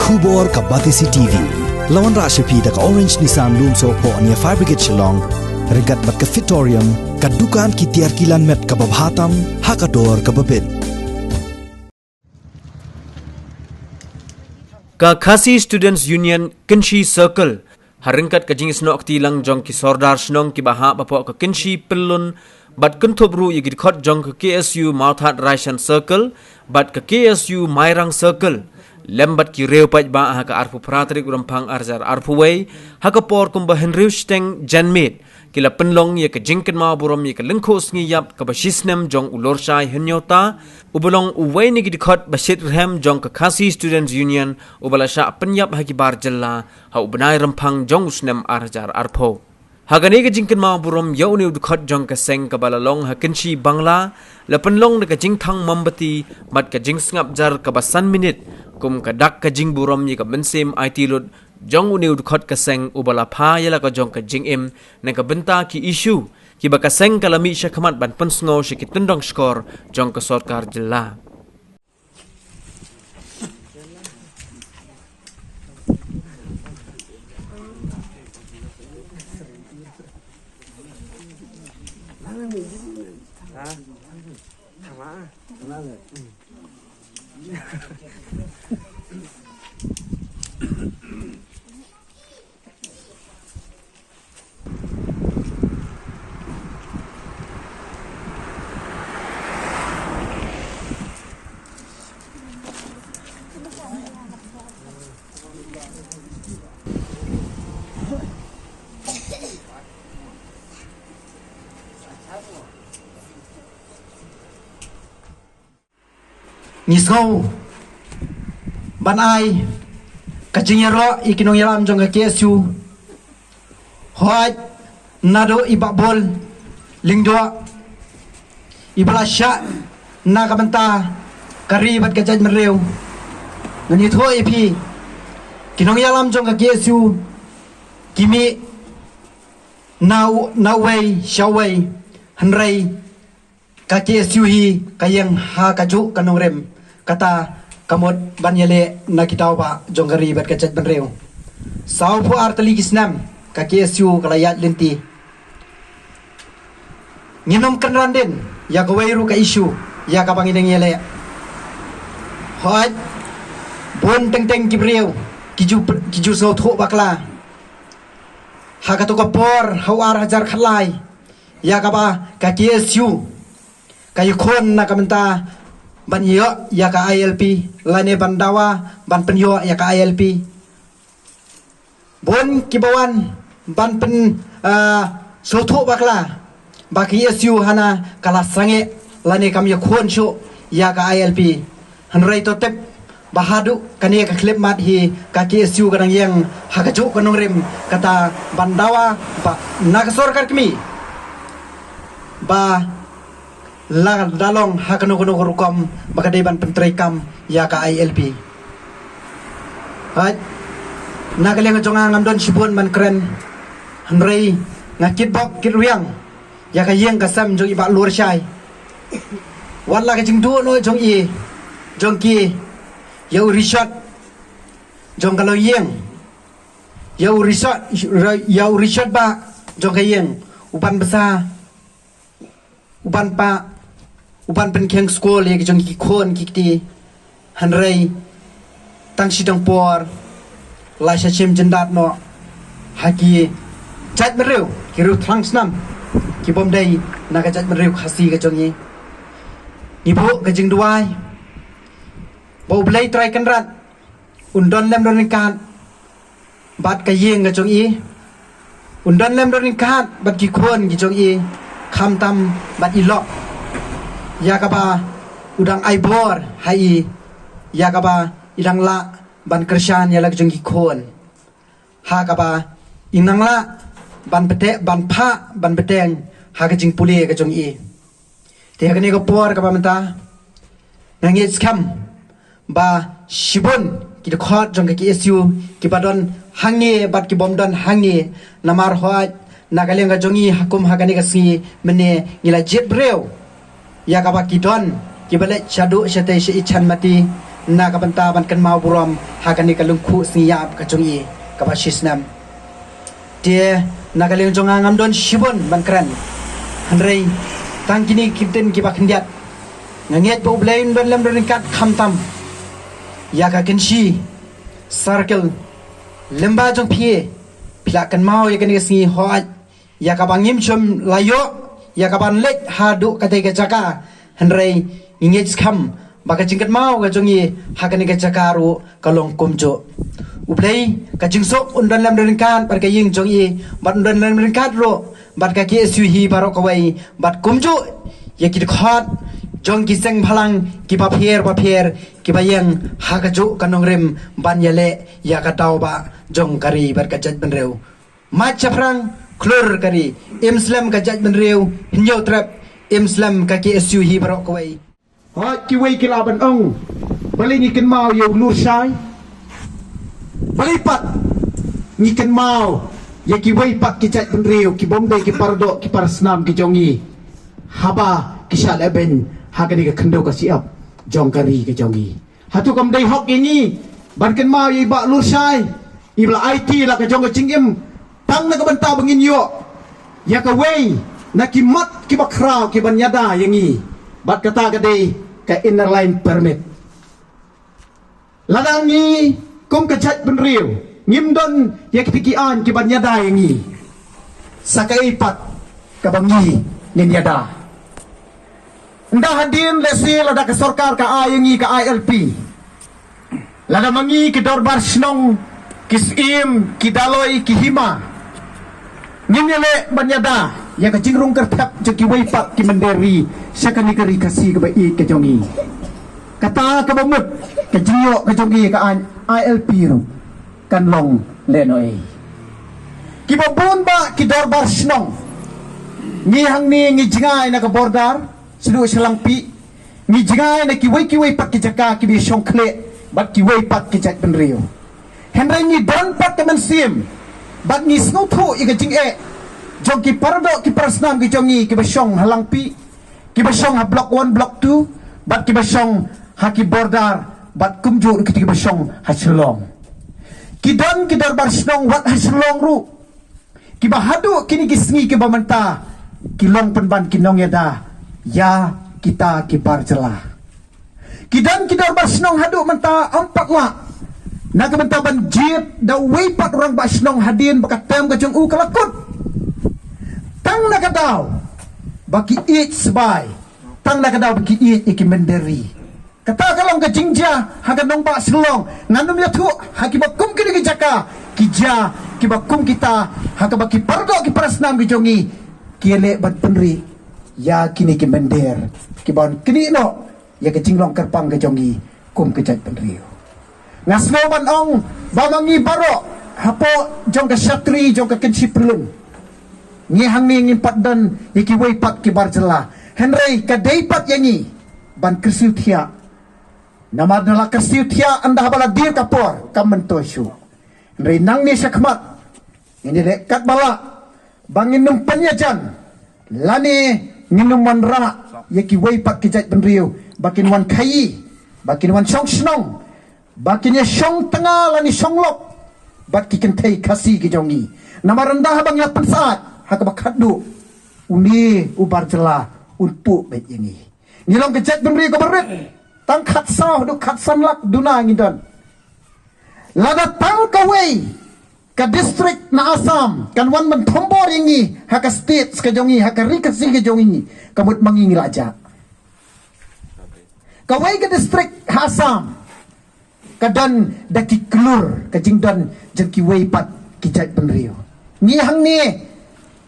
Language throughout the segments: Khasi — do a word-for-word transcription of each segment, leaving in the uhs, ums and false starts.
Khubor ka Batesi T V. La wanrah sha phi da ka Orange Nissan Lumsohphoh near Fire Brigade Shillong. Ryngkat bad ka Fitorium, ka dukan ki tiar ki lan met kaba bha tam ha ka dor kaba bit. Ka Khasi Students Union Kynshi Circle, ha ryngkat ka jingsnoh kti lang jong ki sordar shnong kiba hap hapoh ka Kynshi, Pyllun bad Kynthup ruh ïa ki dkhot jong ka K S U Mawthadraishan Circle bad ka K S U Mairang Circle, lem bad ki riew paidbah, ha ka arphew phra tarik u Rymphang ar hajar arphew wei, ha ka por kumba hynriew shiteng janmiet, ki la pynlong ïa ka jingkynmaw burom ïa ka lyngkhuh sngi ïap kaba shisnem jong u Lorshai Hynñiewta, uba long uwei na ki dkhot ba shitrhem jong ka Khasi Students Union, uba la shah pynïap ha ki bar jylla ha u bnai Rymphang jong u snem ar hajar arphew. Ha kane ka jingkynmaw burom ïa une u dkhot jong ka seng kaba la long ha Kynshi Bangla, la pynlong da ka jingthang mombati bad ka jingsngap jar kaba san minit, kum ka dak ka jingburom ïa ka mynsiem aiti lut jong une u dkhot ka seng, uba la pha ïa la ka jong ka jingim na ka bynta ki issue kiba ka seng ka la mih shakhmat ban pynsngew sha ki tyndong shkor jong ka sorkar jylla. Ngi sngew ban ai ka jingïaroh ïa ki nongïalam jong ka K S U. Hooid, naduh i Bah Bol Lyngdoh, iba la shah na ka bynta ka ri bad ka jaitbynriew. Ngan ïathuh ïa phi, ki nongïalam jong ka K S U ki mih na u, na uwei sha uwei, hynrei ka K S U hi ka ïeng ha kajuh ka nongrim, kata ka mut ban ïaleh na ki daw bah jong ka ri bad ka jaitbynriew. Sawphew ar tylli ki snem ka K S U ka la ïaid lynti. Ngim kynran dien ïa kawei ruh ka issue ïa kaba ngi dang ïaleh. Hooid, bun teng teng ki briew ki ju, ki ju sngewthuh bakla. Ha kato ka por ha u ar hajar khatlai, ïa kaba ka K S U ka ïakhun na ka bynta ban ïoh ïa ka I L P, lane ban dawa ban pynïoh ïa ka I L P. Bun kiba wan ban pyn, ah, sngewthuh bakla ba ka K S U hana ka la sangeh lane kam ïakhun shuh ïa ka I L P. Hynrei to tip ba haduh kane ka khyllipmat hi ka K S U ka dang ïeng ha kajuh ka nongrim, kata ban dawa ba na ka sorkar kmie ba la da long ha kano kano ka rukom ba ka dei ban pyntreikam ïa ka I L P. Hooid, na ka liang jong nga ngam don shibun ban kren, hynrei nga kitbok kitrwiang ïa ka ïing ka sem jong i Bah Lorshai. Wat la ka jingduh noh jong i, jong ki, ïa u rishot jong ka longïing, ïa u rishot, ïa u rishot bah jong ka ïing, u ban bsa, u ban pah, u ban pynkheiñ skul ïa ki jong ki khun ki kti. Hynrei tang shi tang por la sha shim jyndat noh ha ki jaitbynriew, ki riew thrang snam, ki bym dei na ka jaitbynriew Khasi ka jong ngi. Ngi buh ka jingduwai ba U Blei Trai Kynrad un don lem don ryngkat bad ka ïing ka jong i, un don lem don ryngkat bad ki khun ki jong i, khamtam bad i lok, ïa kaba u dang ai bor ha i, ïa kaba i dang lah ban kyrshan ïa la ka jong ki khun, ha kaba i nang lah ban bteng, ban phah, ban bteng ha ka jingpule ka jong i. Te ha kane ka por kaba mynta, nga ngeit skhem ba shibun ki dkhot jong ka K S U kiba don hangne bad ki bym don hangne, namar hooid na ka liang ka jong ngi ha kum ha kane ka sngi mynne ngi la jied briew ïa kaba ki don kiba leit shaduh shatei sha i Chan Mati, na ka bynta ban kynmaw burom ha kane ka lyngkhuh sngi ïap ka jong i kaba shisnem. Te na ka liang jong nga ngam don shibun ban kren, hynrei tang kine ki ktien kiba khyndiat. Nga ngeit ba U Blei un don lem don ryngkat khamtam ïa ka Kynshi Circle lyngba jong phi. Phi la kynmaw ïa kane ka sngi, hooid, ïa kaba ngim shym la ïoh ïa kaban leit haduh katei ka jaka, hynrei ngi ngeit skhem ba ka jingkynmaw ka jong i ha kane ka jaka ruh ka long kumjuh. U Blei ka jingsuk un don lem don ryngkat bad ka ïing jong i, bad un don lem ryngkat ruh bad ka K S U hi baroh kawei, bad kumjuh ïa ki dkhot jong ki seng bhalang kiba pher bapher kiba ïeng ha kajuh ka nongrim ban ïaleh ïa ka daw ba jong ka ri bad ka jaitbynriew. Mait shaphrang khlur ka ri, im slem ka jaitbynriew, Hynñiewtrep, im slem ka K S U hi baroh kawei. Hooid, kiwei ki lah ban ong, balei ngi kynmaw ïa u Lurshai? Balei pat ngi kynmaw ïa kiwei pat ki jaitbynriew ki bym dei ki paradoh ki parasnam ki jong ngi haba ki shah lehbeiñ ha kane ka khyndew ka shyiap jong ka ri ka jong ngi? Hato kam dei hok ïa ngi ban kynmaw ïa i Bah Lurshai, iba la aiti la ka jong ka jingim tang na ka bynta ba ngin ïoh ïa kawei na ki mat kiba khraw kiban ïada ïa ngi, bad kata ka dei ka Inner Line Permit? Lada ngi kum ka jaitbynriew ngim don ïa kita ki aiñ kiban ïada ïa ngi, sa kaei pat kaba ngi ngin ïada? Ynda hadien lehse lada ka sorkar ka ai ïa ngi ka I L P, lada ma ngi ki dorbar shnong, ki syiem, ki daloi, ki hima, ngin ïaleh ban ïada ïa ka jingrung kyrthep jong kiwei pat ki mynder ri sha kane ka ri Khasi kaba ïeit ka jong ngi. Kata kaba mut ka jingïoh ka jong ngi ïa ka aiñ I L P ruh kan long lehnohei. Kiba bun bah ki dorbar shnong, ngi hangne ngi jngai na ka border shaduh sha Langpih, ngi jngai na kiwei kiwei pat ki jaka kiba ïashong khlieh bad kiwei pat ki jaitbynriew. Hynrei ngi don pat ka mynsiem bad ngi sngewthuh ïa ka jingeh jong ki paradoh ki parasnam ki jong ngi kiba shong ha Langpih, kiba shong ha Block One, Block Two, bad kiba shong ha ki border, bad kumjuh ruh kita kiba shong ha Shillong. Ki don ki dorbar shnong wat ha Shillong ruh kiba haduh kine ki sngi kiba mynta ki long pynban ki nongïada ïa kita ki bar jylla. Ki don ki dorbar shnong haduh mynta ym pat lah na ka bynta ban jied da uwei pat u rangbah shnong hadien ba ka term ka jong u ka la kut. Tang na ka daw ba ki ïeit sbai, tang na ka daw ba ki ïeit ïa ki mynder ri. Kata ka long ka jingjia ha ka nongbah Shillong. Ngan ym ïathuh ha kiba kum kine ki jaka, ki jia kiba kum kita ha kaba ki paradoh ki parasnam ki jong ngi ki ïaleh ban pynri ïa kine ki mynder kiban knieh noh ïa ka jinglong kyrpang ka jong ngi kum ka jaitbynriew. Nga sngew ban ong ba ma ngi baroh hapoh jong ka shatri jong ka Kynshi Pyrlun, ngi hangne ngim pat don ïa kiwei pat ki bar jylla, hynrei ka dei pat ïa ngi ban kyrsiew thiah. Namar na la kyrsiew thiah ynda haba la dier ka por kam myntoi shuh. Hynrei nangne shakhmat ngin ïaleh katba lah ba ngin ym pynïajan lane ngin ym wanrah ïa kiwei pat ki jaitbynriew ba kin wan khaïi, ba kin wan shong shnong, ba kin ïa shong tnga lane shong lok bad ki kynthei Khasi ki jong ngi. Namar ynda haba ngi la pynsyaid ha kaba khatduh, une u bar jylla un puh beit ïa ngi. Ngi long ka jaitbynriew kaba rit, tang khatsaw haduh khatsan lak duna ngi don. Lada tang kawei ka district na Assam kan wan ban thombor ïa ngi ha ka state ka jong ngi, ha ka ri Khasi ka jong ngi, ka mut ma ngi ngi la jah. Kawei ka district ha Assam ka don da ki klur ka jingdon jong kiwei pat ki jaitbynriew. Ngi hangne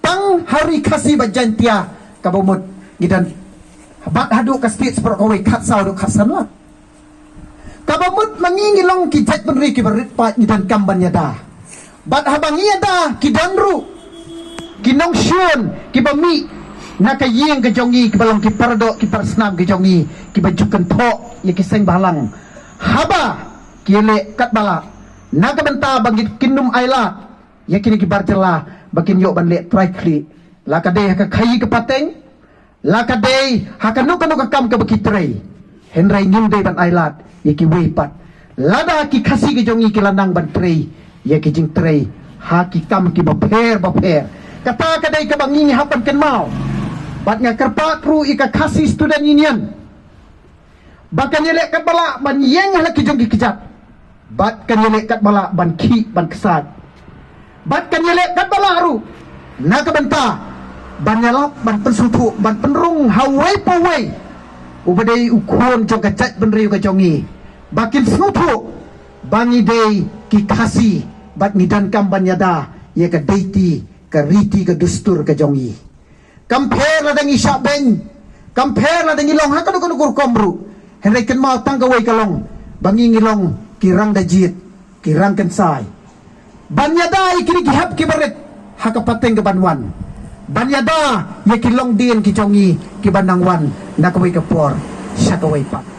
tang ha ri Khasi bad Jaiñtia kaba mut ngi don bad haduh ka state baroh kawei khatsaw haduh khatsan lak. Kaba mut ma ngi ngi long ki jaitbynriew kiba rit paid, ngi donkam ban ïada. Bad haba ngi ïada ki don ruh ki nongshun kiba mih na ka ïing ka jong ngi, kiba long ki paradoh ki parasnam ki jong ngi, kiba ju kynthoh ïa ki seng bhalang. Haba ki leh katba lah na ka bynta ba ngin kin ym ailad ïa kine ki bar jylla ba kin ïoh ban leh trai khlieh, la ka dei ha ka khaïi ka pateng, la ka dei ha kano kano ka kam kaba ki trei. Hynrei ngim dei ban ailad ïa kiwei pat. Lada ki Khasi ka jong ngi ki la nang ban trei ïa ki jingtrei ha ki kam kiba pher ba pher, kata ka dei kaba ngi ngi hap ban kynmaw. Bad nga kyrpad ruh ïa ka Khasi Student Union ba kan ïaleh katba lah ban ïeng ha la ki jong ki kjat, bad kan ïaleh katba lah ban khih ban ksaid, bad kan ïaleh katba lah ruh na ka bynta ban ïalap, ban pynsngewthuh, ban pynrung ha uwei pa uwei uba dei u khun jong ka jaitbynriew ka jong ngi, ba kin sngewthuh ba ngi dei ki Khasi bad ngi donkam ban ïada ïa ka deiti, ka riti, ka dustur ka jong ngi. Kam pher lada ngi shah beiñ, kam pher lada ngi long ha kano kano ka rukom ruh, hynrei kynmaw tang kawei ka long ba ngi ngi long ki rang da jied, ki rang kynsai. Ban ïada ïa kine ki hep ki barit ha ka pateng ka ban wan, ban ïada ïa ki longdien ki jong ngi ki ban nang wan na kawei ka por sha kawei pat.